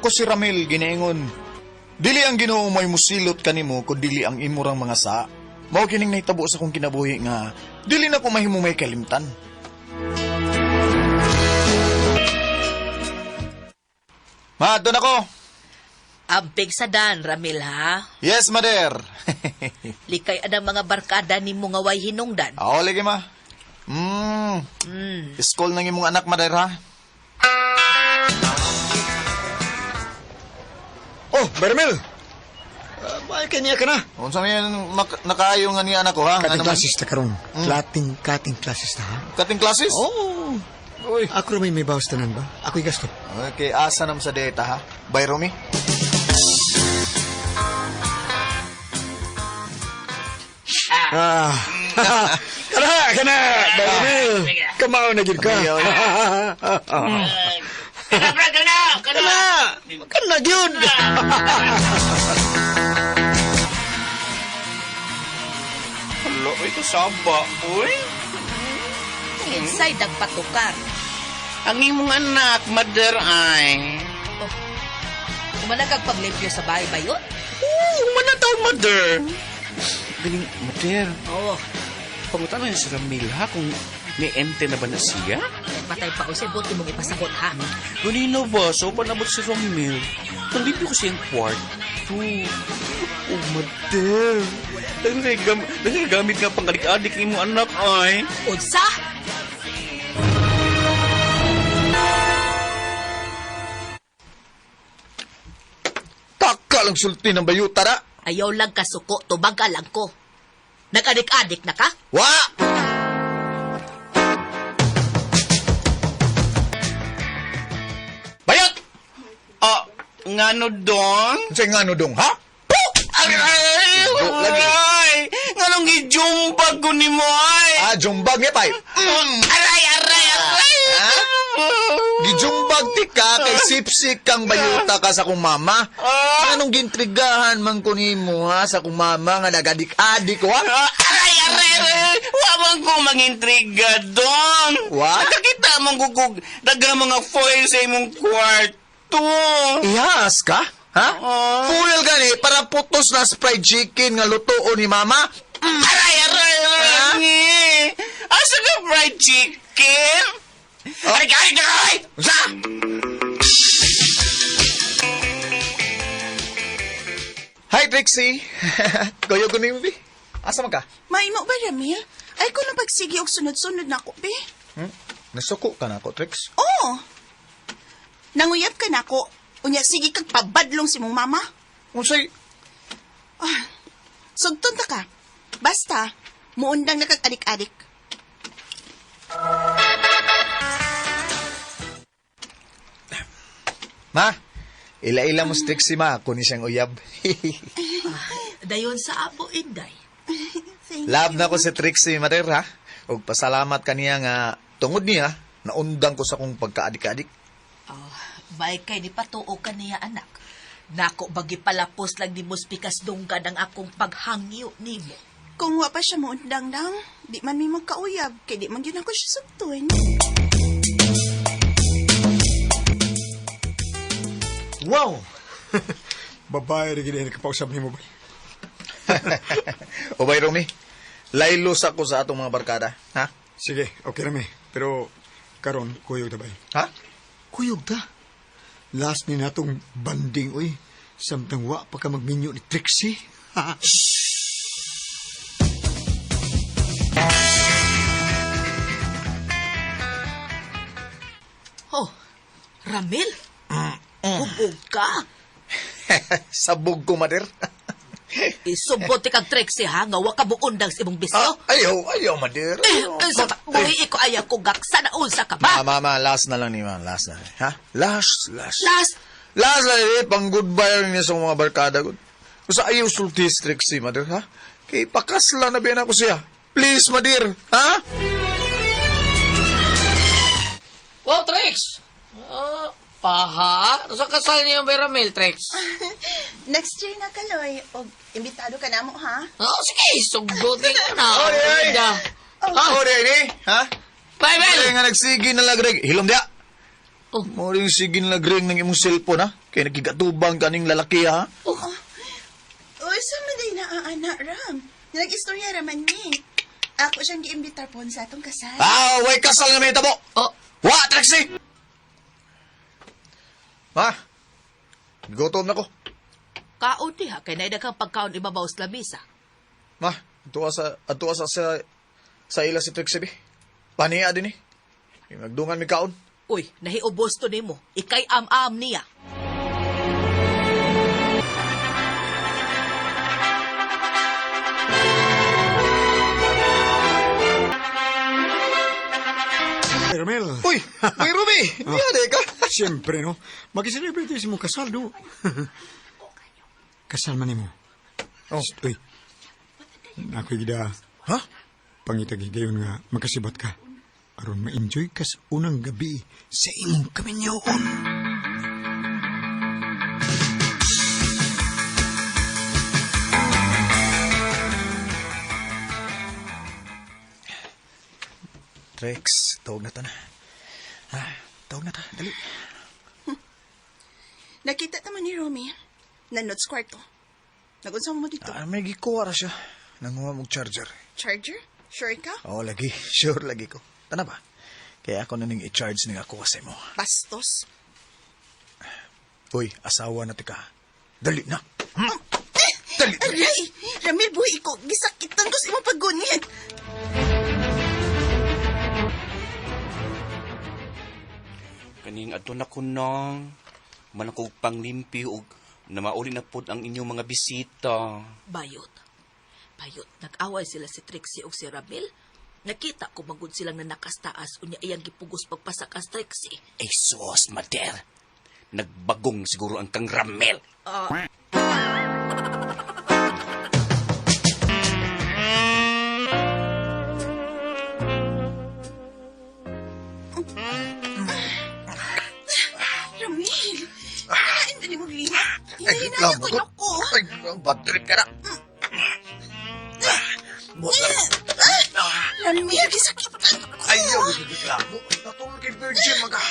Ako si Ramil ginaingon. Dili ang Ginoo may musilot kanimo kun dili ang imurang mga saa. Mao kining nahitabo sa akong kinabuhi nga dili na ko mahimo may kalimtan. Ma, doon ako. Amping sa dan, Ramil, ha? Yes, mader. Likay ang mga barkada ni mo nga way hinungdan. Ako lagi, ma. School ng imong anak, mader, ha? Oh, Bermil! May kanya ka na. Unsa may nakaayo nga niya anak ko, ha? Kating Nga naman? classes ta karon. Kating classes ta, ha? Kating classes? Oh. Uy. Ako ra may bawas tanan ba? Ako'y gasto. Okay, asa nam sa data, ha? Bye, Romy. Ah. Kana, kana, Bermil. Kamao na gid ka. Kamayo. Kana, bro, kana! Kana! Kana, kana gyud. Hala, uy, kasaba, uy. Inside ang patukar. Ang imong anak, mother, ay. Umanag ang paglimpyo sa bahay ba yun? Oo, mana taon, mother. Galing, mother. Oo. Pangutan na si Ramil, ha, kung may ente na ba na siya? Patay pa ko siya, buti mong ipasakot, ha? Ganino ba? So, panabot si Ramil. Nalipyo ko siyang kwarto. Oh, mother. Nagagamit nga pang adik-adik imong anak, ay. Unsa? Taka lang sulti ng bayuta, ra. Ayaw lang kasuko, tubaga lang ko. Nag-adik-adik na ka? Wa! Bayot! Ah, ngano doon? Unsay nga no dong, ha? Aray! Lagi. Aray! Nganong gijumpag ko ni mo, ay! Ah, jumbag niya, pay. Aray, aray, aray! Ha? Gijumbag ti ka kay sipsik kang bayuta ka sa kong mama. Anong gintrigahan man ko nimo ha sa kong mama nga nagadik-adik wa? Ah, aray, aray, aray! Wa man ko mangintriga doon! Wa? Nakakita mong gugug, daga mga foil sa imong kwarto! Ihas ka? Ha? Oo. Fuel gani para putos na fried chicken nga lutuon ni mama. Aray, aray, aray! Asa ka fried chicken? Aray, aray, aray! Sa? Hi Trixie. Kuyo ko nimo bi. Asa man ka? Maimo ba, Ramil? Ay ko na pagsigi og sunod-sunod na ako, be. Hmm? Nasuko ka na ako, Trix. Oo. Nanguyab ka na ako. Unya, sige kag pabadlong si mong mama. Unsay Sugton ta ka. Basta, muundang na kag adik-adik. Ma, ila-ila mo si Trixie ma, kunin siyang uyab. Dayon sa abo, Inday. Thank Love you. na ko si Trixie, Mater, ha? Ug pasalamat kaniya nga tungod niya, naundang ko sa kong pagkaadik-adik. Oh, bay kay ni patuo ka niya, anak. Nako, bagi palapos lang ni Muspikas dunggan ang akong paghangyo nimo. Kung wa pa siya muundang dang, di man mi magkauyab, kay di man gyud ako siya sugton. Wow. Babae rin gid kapausab nimo bay. o bay, Romy, laylo sa ko sa atong mga barkada, ha? Sige, okay ra mi. Pero karon kuyog ta bay. Ha? Kuyog ta. Last ni natong banding uy. Samtang wa pa ka magminyo ni Trixie. Oh, Ramil? Hubog ka? Sabog ko, Mater. Isubot kag Trixie, ha? Nga wa ka buundang sa imong bisyo. Ah, ayaw, ayaw, Mater. Eh, unsa ka? Buhi ko ayaw ko gaksa na unsa ka Ma, ba? ma, ma, last na lang ni ma, last na. Ha? Last, last. Last, Last na eh, pang goodbye rin niya sa mga barkada ko. Sa ayaw sulti Trixie, Mater, ha? Kay pakasla na biyan ako siya. Please, Madir, ha? Wow, Trix! Ah, paha? Sa kasal niyo ba, Ramil, Trix? Next year na kaloy, og imbitado ka na mo, ha? Oh, sige, sugutin ko na. Oy, oy! Ah, Oh, di, ni, ha? bye, Mel! Ay, nga nagsige na lagreg. Hilom diya. Oh. Mo rin sige na lagreg ng imong cellphone, ha? Kaya nagigatubang kaning lalaki ha? Oh. Uy, sa man day na aana, Ram. Nag-istorya raman ni. Ako siyang giimbitar po sa atong kasal. Ah, way kasal nga may tabo. Oh, Wa, Trixie! Ma, gutom na ko. Kaon diha kay naay daghang pagkaon ibabaw sa lamisa. Ma, atua sa ila si Trixie bi. Paniya din eh. Magdungan mi kaon. Uy, nahiubos to nimo. Ikay am-am niya. Ermel. Uy, Uy Ruby, niya de ka. Siyempre, no? Mag-celebrate sa mong kasal, no? Kasal man nimo. Oh. Uy. Ako'y gida Ha? pangitag higayon nga makasibat ka. Aron ma-enjoy ka sa unang gabi sa imong kaminyoon. Trix, tawag na ta na. Ha, tawag na ta, dali. Nakita naman ni Romy. Nanood sa kwarto. Nagunsa mo dito? Ah, may gikuha ra siya. Nanguha mong charger. Charger? Sure ka? Oo, lagi. Sure lagi ko. Tana ba? Kaya ako na ning i-charge ning ako kasi mo. Bastos. Uy, asawa na tika. Dali na. Hmm? Dali, dali. Aray! Ramil, buhi ko. Gisakitan ko sa imong paggunit. Kaning adto na ko nang manakog panglimpi og namauli na pod ang inyong mga bisita. Bayot. Bayot, nag-away sila si Trixie ug si Ramil. Nakita ko magud silang nanakastaas unya iyang gipugos pagpasakas Trixie. Ay sus, mader. Nagbagong siguro ang kang Ramel. Ramil! Kain na ni mo lihat. Ay, Hinahinaya ko reklamo ko. Ay, bad trip ka na. Buhat na. Ramil, gisakitan ko. Ayaw, reklamo. Natulog kay Virgin, maga.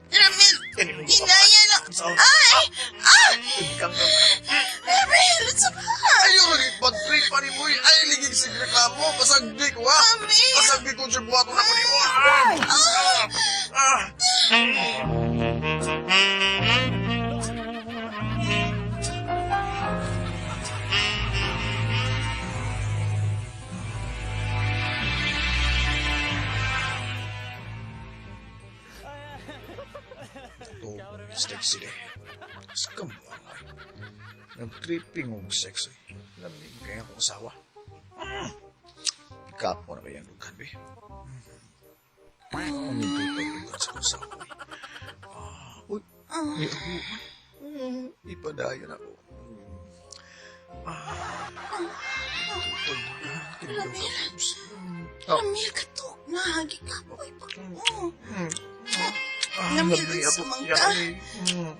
Ramil, Anyway, hinaya na. So- Ay! Ah! Kang Ramil, sa ba? Ayaw, lagi bad trip pa ni Boy. Ay, ligig sig reklamo. Pasagdi ko, ha? Mami! Pasagdi ko sa buhat ko na ko ni mo. Ah! Ah! Ito, mistake sila. Scam mo ang ay. Nag-tripping og sex eh. Lamig kaya akong asawa. Kapo na ba yung lugan, be? Ang tutog lugan sa akong asawa, eh. Ah, uy, may ako. Ipadayon ako. Ah, tutog lugan. Kinilaw ka, babes. Oh. Ramil, katok na. Gikapoy pa ko. Ah, Ramil, lami unsa ako. man ka? Yari. Mm.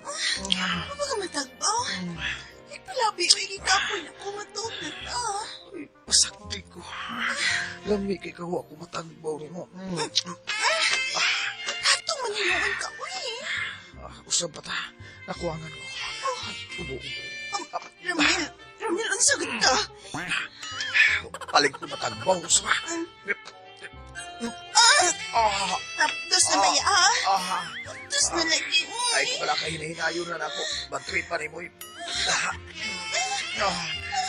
Ano ba ka matagbaw? Ipalabi ko, gikapoy na ko. Matog na ta. Ay, pasakti ko. Lami kay kawa ko matagbaw ni mo. Mm. Katong maninoon ka, uy. Ah, usab pa ta. Nakuangan ko. Ay, ubo, ubo. Ramil, Ramil, unsa gud ka? Palig ko matagbaw. Usab. Ah, Tapos na ba ya? ah. Tapos na lagi, uy. Ay, wala ka hinahinayon na nako. Battery pa ni mo. Ah, ah.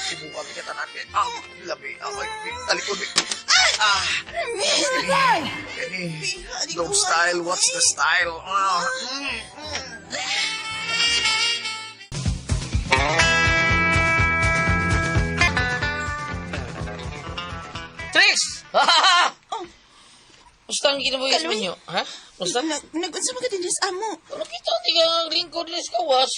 Subukan kita tanan. Ah, labi. Ah, ay, talikod. Ah, Ramil! kani. Dog style, what's the style? Ah, mm. Trix! Musta ang kinabuhi sa Kaloy? inyo? Ha? Musta? Nag-unsa man ka din sa amo? Nakita ko di ka lingkod les kawas.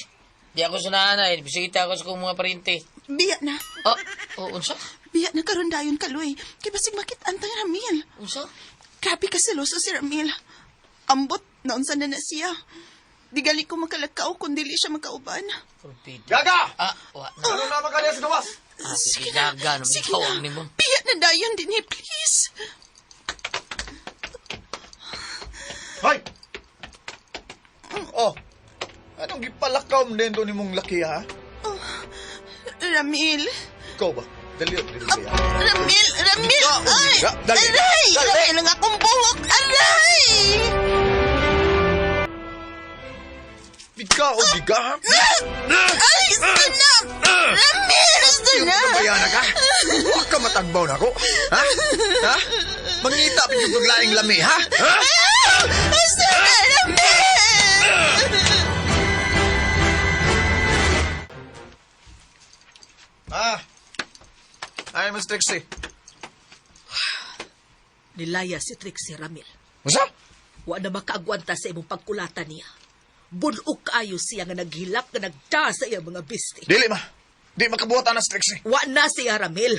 Di ako sa nanay. Bisita ako sa kong mga parente. Biya na. Oh, oh, unsa? Biya na karon dayon kaloy. Kay basig makit-an tang Ramil. Unsa? Grabe ka seloso si Ramil. Ambot, naunsa na na siya. Di gali ko makalakaw kung dili siya makauban. Torpedo. Gaga! Ah, wa na. Ano naman kanya sa gawas? Ah, sige, gaga. Naman Sige tawag na. nimo. Biya na dayon din eh, please. Hoy! Oh, Anong gipalakaw mo din ni mong laki, ha? Ramil. Ikaw ba? Dali, dali, dali. Ramil, Ramil! Ikaw, Ay! dali, Aray! dali. Aray lang akong buhok! Aray! Ikaw, giga, ha? Ay! Gusto na! Ramil! Gusto na! Kabayana ka? Huwag ka matagbaw na ako. Ha? Ha? Mangita pa yung paglaing lami, ha? Ha? Ah! Gusto na, Ramil! Ah. Ay, Miss Trixie. Nilaya si Trixie, Ramil. Masa? Wa na makaagwanta sa imong pagkulata niya. Bunog kaayo siya nga naghilak nga nagda sa iyang mga bisti. Dili, ma. Di makabuhat na si Trixie. Wa na siya, Ramil.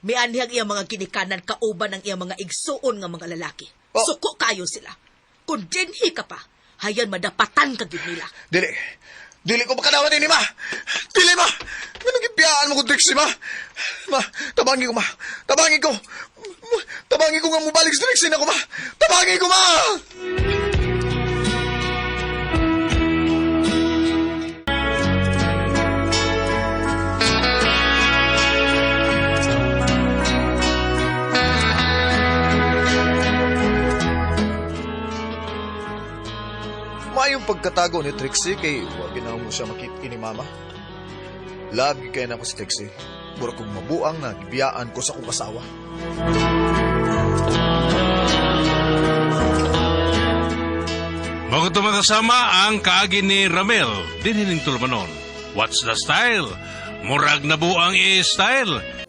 Mianhi ang iyang mga ginikanan kauban ang iyang mga igsuon nga mga lalaki. Oh. Suko kayo sila. Kung dinhi ka pa, hayan madapatan ka gid nila. Dili. Dili ko makadawat ini, ma. Dili, ma. Anong gibiyaan mo ko, Trixie, ma? Ma, tabangi ko, ma. Tabangi ko. Tabangi ko nga mubalik si Trixie na ko, ma. Tabangi ko, ma! Maayong pagkatago ni Trixie kay wa ginaw mo siya makita ni mama. Love gyud kay nako si Trixie. Mura kong mabuang na gibiyaan ko sa akong asawa. Mga kasama ang kaagi ni Ramel, dinhining tulumanon. What's the style? Murag na buang i-style.